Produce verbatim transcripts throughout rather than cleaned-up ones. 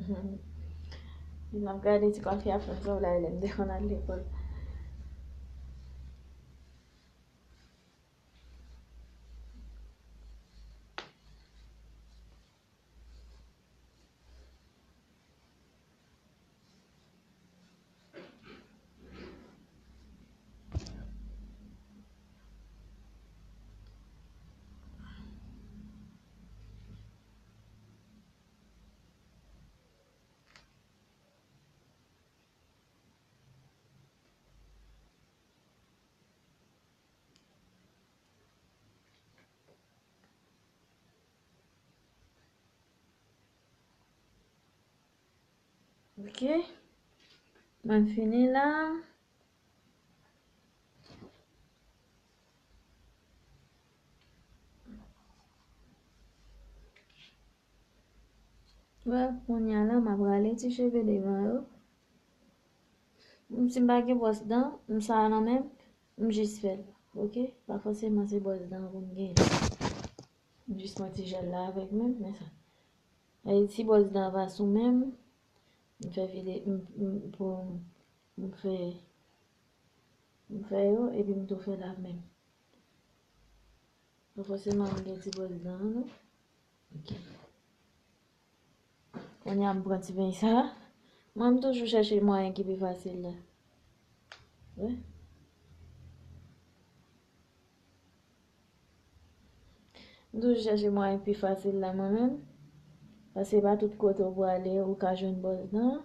M ap gade ti kwafi a fè m sanble lè m te konn al lekòl. Ok. Mwen fini la. Wè, kounye a la, m ap rale ti cheve devan yo. M, si m pa gen bwòs dan, m sa a nan men m, m jis fè l. Ok? Pa fòseman se bwòs dan pou m genyen. M jis pran ti jèl la avèk men m, men sa. E ti bwòs dan pa sou men m, m fè vide, m, m, pou m fè, m fè yo, epi m tou fè l ak men m. Pa fòseman m gen ti bwòs dan an, non. Ok. Kounye a m pran ti peny sa. Mwen, m toujou chèche mwayen ki pi fasil la. Wi. M toujou chèche mwayen pi fasil la, mwen menm. Paske pa tout kote w prale, ou ka jwenn bwòs dan.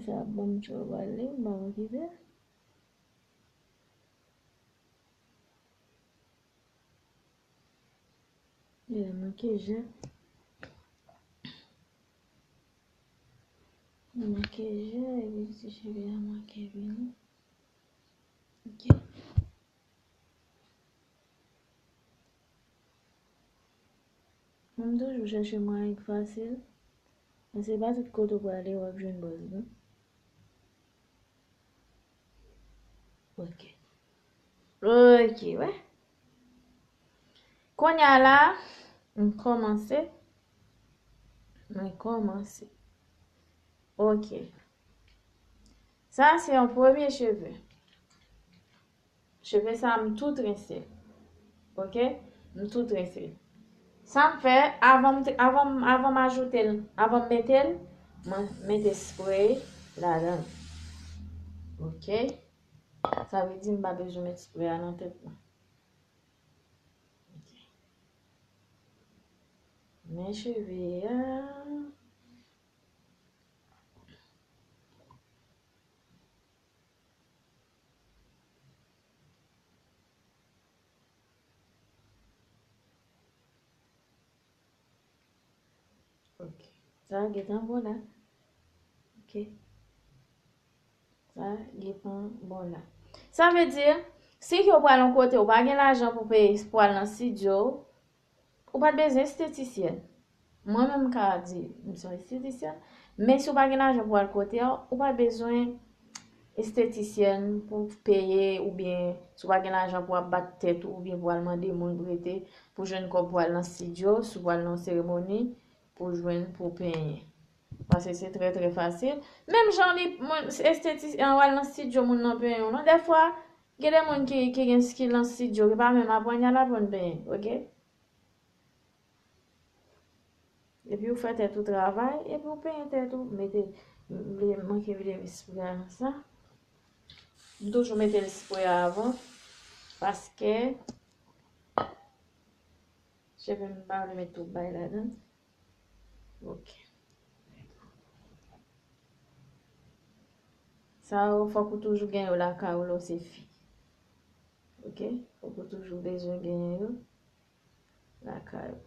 Sa ap ban m cho pale, m pa okipe. Li manke je. Li manke je, epi ti cheve a manke vini. Ok. Mwen, m toujou chèche mwayen k fasil. Men se pa tout kote w prale w ap jwenn bwòs dan. Ok. Ok, wè. Kounye a la, m kòmanse. Mwen kòmanse. Ok. Sa, se yon premye cheve. Cheve sa, m tou trense l. Ok? M tou trense l. Sa m fè, avan m, avan m, avan m ajoute l, avan m mete l, mwen mete spray ladan l. Ok? Sa vle di m pa bezwen met spray a nan tèt mwen. Ok. Men cheve a. Ok. Sa gentan bon la. Ok. Sa gentan bon la. Sa vle di, si ke w pral yon kote, ou pa gen lajan pou peye, pou al nan estidyo, ou pa t bezwen estetisyèn. Mwen menm, m ka di, m se yon estetisyèn, men si w pa gen lajan pou al kote a, ou pa bezwen estetisyèn pou peye, oubyen si w pa gen lajan pou ap bat tèt ou, oubyen pou al mande moun prete, pou jwenn kòb pou al nan estidyo, si w pral nan yon seremoni, pou jwenn, pou penyen. Paske se trè, trè fasil. Menm jan li, moun, estetisyen an, w al nan estidyo, moun nan penyen w, non? Dèfwa, gen de moun ki, ki gen, ki nan estidyo, ki pa menm aprann y al aprann penyen, ok? Epi ou fè tèt ou travay, epi ou penyen tèt ou, mete, m vle, manke vide espre a nan sa. M toujou mete l espre a avan, paske cheve m pa vle met tout bagay ladan. Ok. Sa yo, fòk ou toujou gen yo lakay ou lè w se fi. Ok? Fòk ou toujou bezwen genyen yo lakay ou.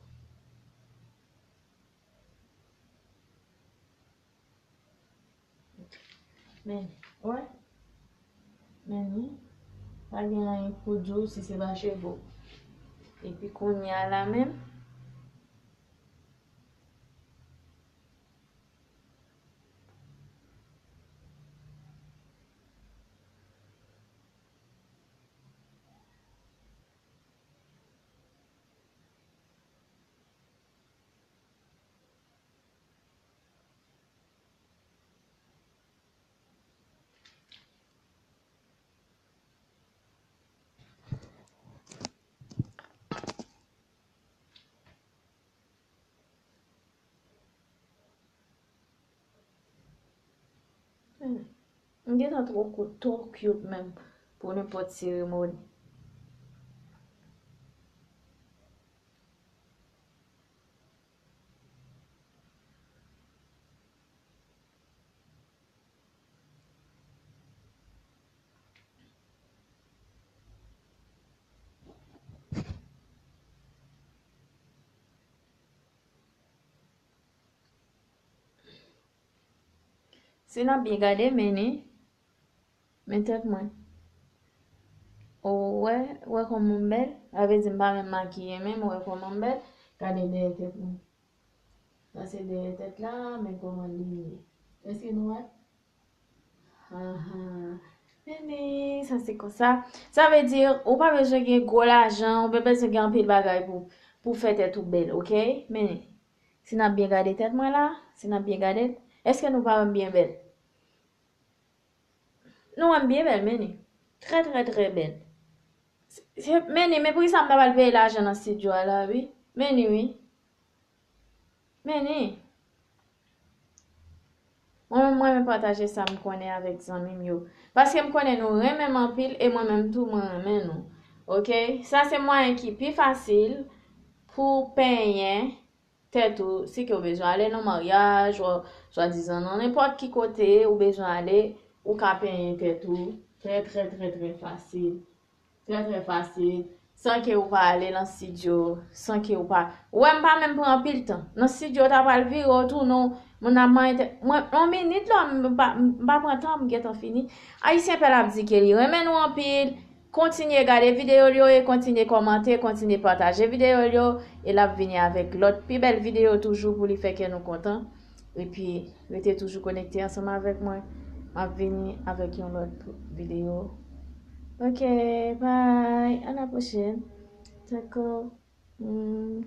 Men, wè. Men ni, pa gen anyen pou di w si se pa cheve w. Epi kounye a la menm, M gentan two kout, two cute menm pou nenpòt seremoni. Si n ap byen gade, men ni, men tèt mwen. Ou wè, ou wè kòman m bèl? Sa vle di m pa menm makiye menm, ou wè kòman m bèl? Gade dèyè tèt mwen. Sa se dèyè tèt la, men kòman li ye. Èske nou wè? Ahan. Men ni, sa se konsa. Sa vle di, ou pa bezwen gen gwo lajan, ou pa bezwen gen anpil bagay pou, pou fè tèt ou bèl, oke? Men ni, si n ap byen gade tèt mwen la, si n ap byen gade l, èske nou pa wè m byen bèl? Nou wè m byen bèl, men ni. Trè, trè, trè bèl. Se, men ni, men poukisa m ta pral peye lajan nan estidyo a la, wi. Men ni, wi. Men ni. Mwen menm, mwen renmen pataje sa m konnen avèk zanmi m yo. Paske m konnen nou renmen m anpil e mwen menm tou, mwen renmen nou. Oke? Sa se mwayen ki pi fasil pou penyen tèt ou, si ke w bezwen ale nan maryaj, ou swadizan nan nenpòt ki kote ou bezwen ale, ou ka penyen tèt ou trè, trè, trè, trè fasil. Trè, trè fasil. San ke ou pa ale nan estidyo, san ke ou pa, ou wè m pa menm pran anpil tan. Nan estidyo, w ta pral vire, w tounen, moun ap manyen tèt. Mwen, yon minit la, m pa, m pa pran tan, m gentan fini. Ayisyen Pèl ap di ke li renmen nou anpil. Kontinye gade videyo l yo e kontinye kòmante, kontinye pataje videyo l yo. E l ap vini avèk lòt pi bèl videyo toujou pou li fè kè nou kontan. Epi, rete toujou konekte ansanm avèk mwen. M ap vini avèk yon lòt videyo. Ok, bye. À la prochaine. Tako. Hmm.